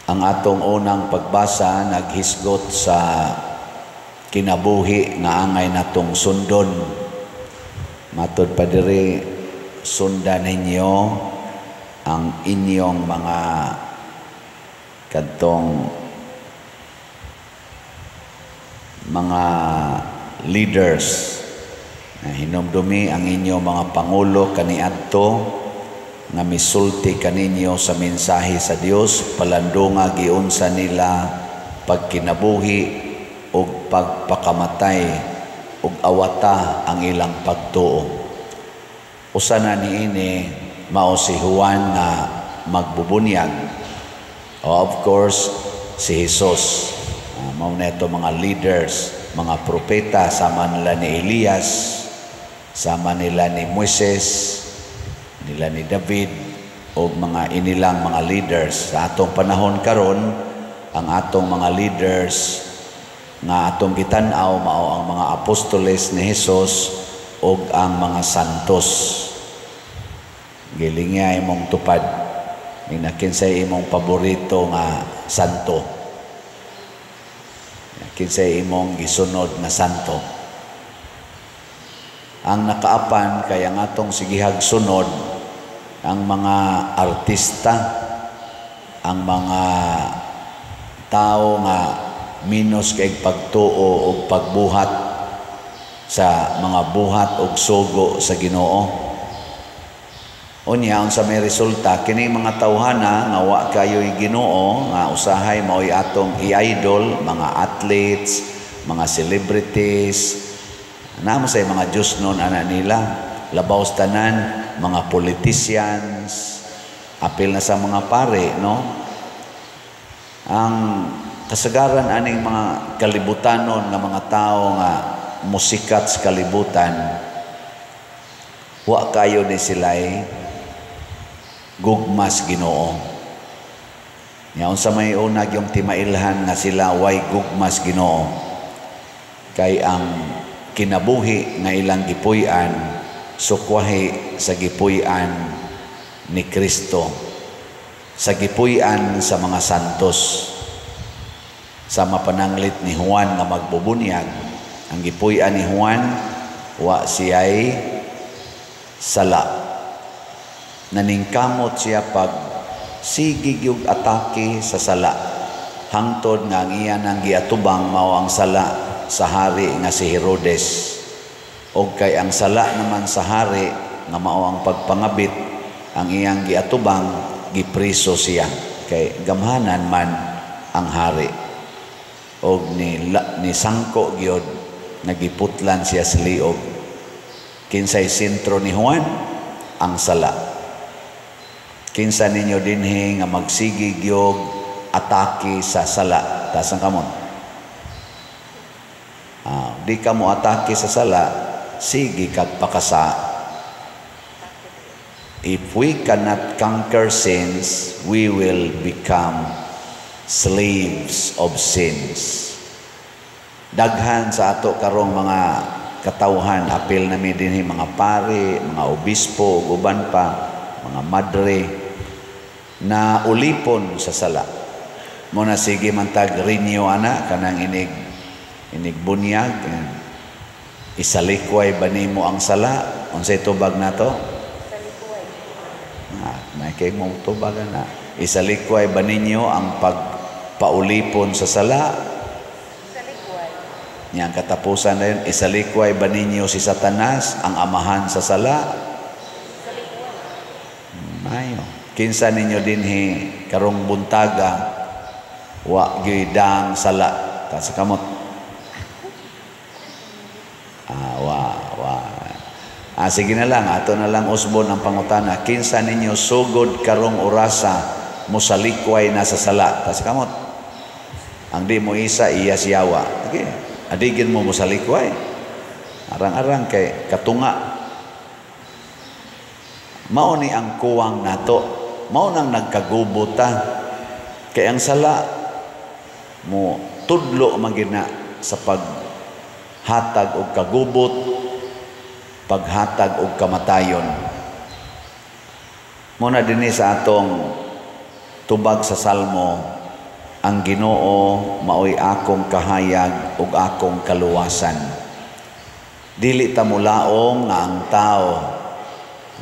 Ang atong unang pagbasa naghisgot sa kinabuhi nga angay natong sundon. Matod pa diri, sundan ninyo ang inyong mga kadtong mga leaders. Hinumdumi ang inyong mga pangulo kaniadto nga misulti kaninyo sa mensahe sa Dios, palandunga giunsa nila pagkinabuhi ug pagpakamatay ug awata ang ilang pagtuo. Usa na niini mao si Juan nga magbubunyag. Of course, si Jesus. Mao na ito mga leaders, mga propeta, sama nila ni Elias, sama nila ni Moises, nila ni David, o mga inilang mga leaders. Sa atong panahon karon, ang atong mga leaders nga atong gitan-aw mao ang mga apostoles ni Jesus ug ang mga santos. Gilingya imong tupad. Ning kinsay imong paborito nga santo? Kinsay imong gisunod nga santo? Ang nakaapan kay ang atong sigihag sunod ang mga artista, ang mga tao nga minus kay pagtuo og pagbuhat sa mga buhat og sugo sa Ginoo. Unya, unsa may resulta kini mga tawhana nga wa kayo'y Ginoo, nga usahay mao'y atong i-idol, mga athletes, mga celebrities, namo say mga Diyos nun ana nila, labaw sa tanan mga politicians, apil na sa mga pare, no? Ang kasagaran aning mga kalibutanon nga mga tao nga musikat sa kalibutan, wa kayo ni sila'y gugmas Ginoo. Nya unsa may unag yung timailhan nga sila way gugmas Ginoo? Kay ang kinabuhi nga ilang gipuy-an sukwahi sa gipuy-an ni Kristo, sa gipuy-an sa mga santos. Sa mapananglit ni Juan nga magbubunyag, ang gipuy-an ni Juan, wa siya'y sala. Naningkamot siya pag sige gyud atake sa sala, hangtod nga ang iya nang giatubang mao ang sala sa hari nga si Herodes. Og kay ang sala naman sa hari nga mao ang pagpangabit, ang iyang giatubang, gipriso siya kay gamhanan man ang hari. Og ni sangko gyud, nagiputlan siya sa liog. Kinsay sentro ni Juan? Ang sala. Kinsa ninyo dinhi nga magsige gyud atake sa sala? Taas ang kamot. Di ka mo atake sa sala, sige kag pakasa. If we cannot conquer sins, we will become slaves of sins. Daghan sa ato karong mga katawhan, apil na mi dinhi mga pare, mga obispo, ug uban pa, mga madre, na ulipon sa sala. Mo na sige man tag renew ana kanang inig bunyag, isalikway ba nimo ang sala? Unsay tubag nato? Isalikway. Ah, may kay mo tubag na. Isalikway ba ninyo ang pagpaulipon sa sala? Isalikway. Nya ang katapusan na yun, isalikway ba ninyo si Satanas, ang amahan sa sala? Isalikway. Mayo. Kinsa ninyo dinhi karong buntaga wa gyud dang sala? Ta sa kamot. Wa wa. Sige na lang, ato na lang usbon ang pangutana. Kinsa ninyo sugod karong orasa mosalikway na sa sala? Ta sa kamot. Ang di mo isa, iya siyawa. Okay. Adigin mo mosalikway. Arang-arang kay katunga. Mao ni ang kuwang nato. Mao nang nagkagubo ta. Kay ang sala mo tudlo man sa paghatag og kagubot, paghatag og kamatayon. Muna dinhi sa atong tubag sa Salmo, Ang Ginoo maoy akong kahayag ug akong kaluwasan. Dili ta mulaom nga ang tao,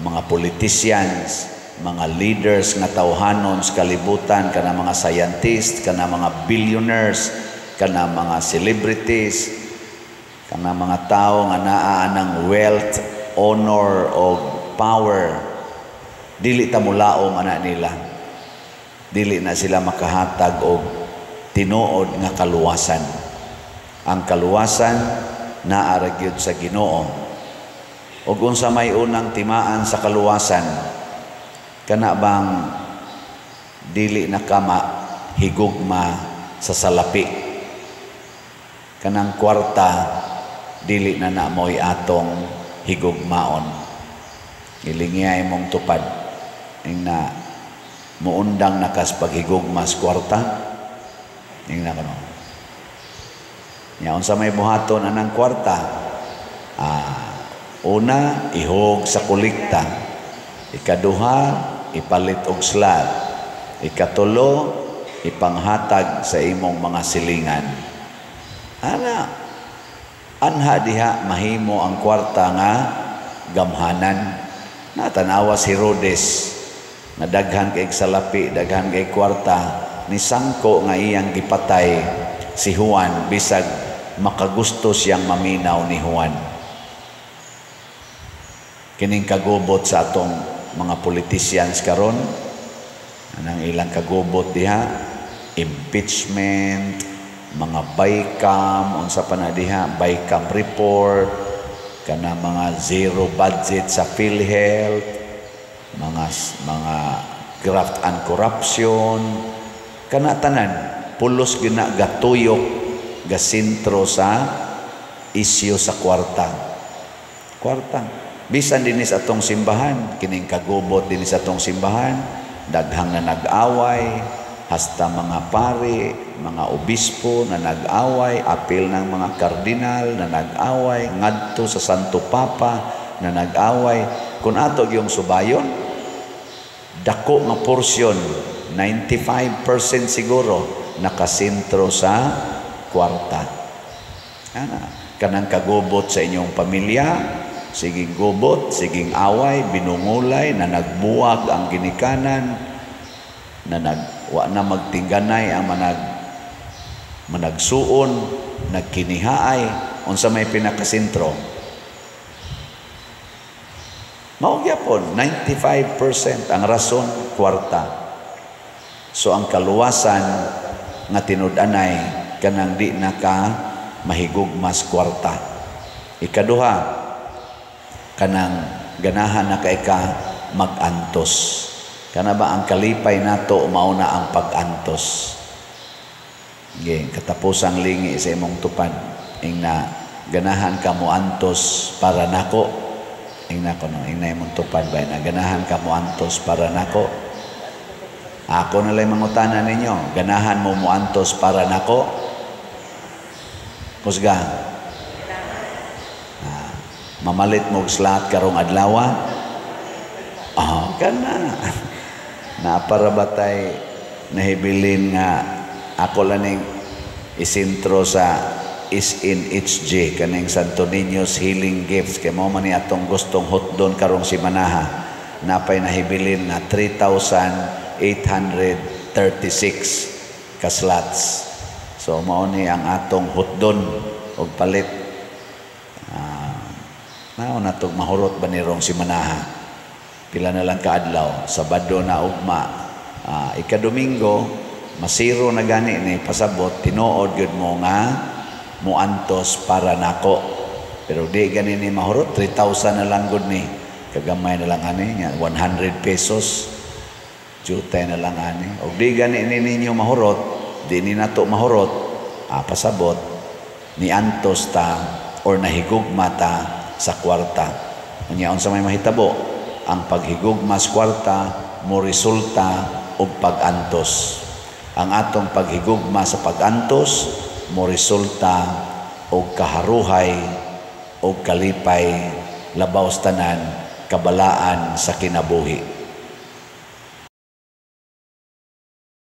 mga politicians, mga leaders nga tawhanon sa kalibutan, kana mga scientists, kana mga billionaires, kana mga celebrities, kana mga tao nga naa ng wealth, honor o power, dili ta mulaom ana nila. Dili na sila makahatag og tinuod nga kaluwasan. Ang kaluwasan naa ra gyud sa Ginoo. Ug unsa may unang timaan sa kaluwasan? Kana bang dili na ka higugma sa salapi? Kanang kwarta, dili na na mo'y atong higugmaon. Ilingiay mong tupad ing na muundang na kas paghigugma sa kwarta. Ing na kuno. Nya unsa may buhaton anang kwarta? Una, ihog sa kolekta. Ikaduha, ipalit og slot. Ikatulo, ipanghatag sa imong mga silingan. Ana, anha diha mahimo ang kwarta nga gamhanan. Natanawa si Herodes nga daghan kay salapi, daghan kay kwarta, ni sangko nga iyang gipatay si Juan bisag makagusto siyang maminaw ni Juan. Kining kagubot sa atong mga politicians karon, anang ilang kagubot diha, impeachment, mga BICAM, unsa pa na diha, BICAM report, kana mga zero budget sa PhilHealth, mga graft and corruption, kana tanan pulos gina gatuyok gasentro sa isyu sa kwarta. Kwarta. Bisan dinhi sa atong simbahan, kining kagubot dinhi sa atong simbahan, daghang na nag-away, hasta mga pari, mga obispo na nag-away, apil ng mga kardinal na nag-away, ngadto sa Santo Papa na nag-away. Kung ato yung subayon, dako nga porsyon, 95% siguro, nakasentro sa kwarta. Ana, kanang kagubot sa inyong pamilya, siging gubot, siging away, binungulay, na nagbuwag ang ginikanan, na wa na magtingganay ang managsuon, nagkinihaay, unsa may pinakasentro. Mao gyapon 95% ang rason, kwarta. So ang kaluwasan nga tinud-anay, kanang di na ka mahigugmas kwarta. Ikaduha, kanang ganahan na kay ka mag-antos. Kana ba ang kalipay nato mao na ang pag-antos? Ge, katapusang lingi sa imong tupad, ing na ganahan ka mo antos para nako. Ing na kono, ing na imong tupad ba na ganahan ka mo antos para nako? Ako na lang mangutana ninyo, ganahan mo moantos para nako? Kusga. Mamalit mo og slot karong adlaw? Oh, kana. Naapara ba tay nahibilin nga ako lang ning isintro sa SNHG, kaning Santo Niño's Healing Gifts, kay mao man ni atong gustong hotdon karong simanaha. Napay nahibilin nga 3,836 ka slots. So mao ni ang atong hotdon og palit. Mao na tog mahurot ba ni rong simanaha? Pila na lang kaadlaw, Sabado na ugma, ikadomingo masiro na gani ni pasabot, tinuod gyud mo nga muantos para nako. Pero di gani ni mahurot, 3,000 na lang gud ni. Kagamay na lang ani nya, 100 pesos. Jutay na lang ani. Og di gani ni ninyo mahurot, di ni nato mahurot, pasabot ni antos ta or nahigugma ta sa kwarta. Unya unsa may mahitabo? Ang paghigugma sa kwarta mo resulta og pag-antos. Ang atong paghigugma sa pag-antos mo resulta og kaharuhay og kalipay, labaw sa tanan kabalaan sa kinabuhi.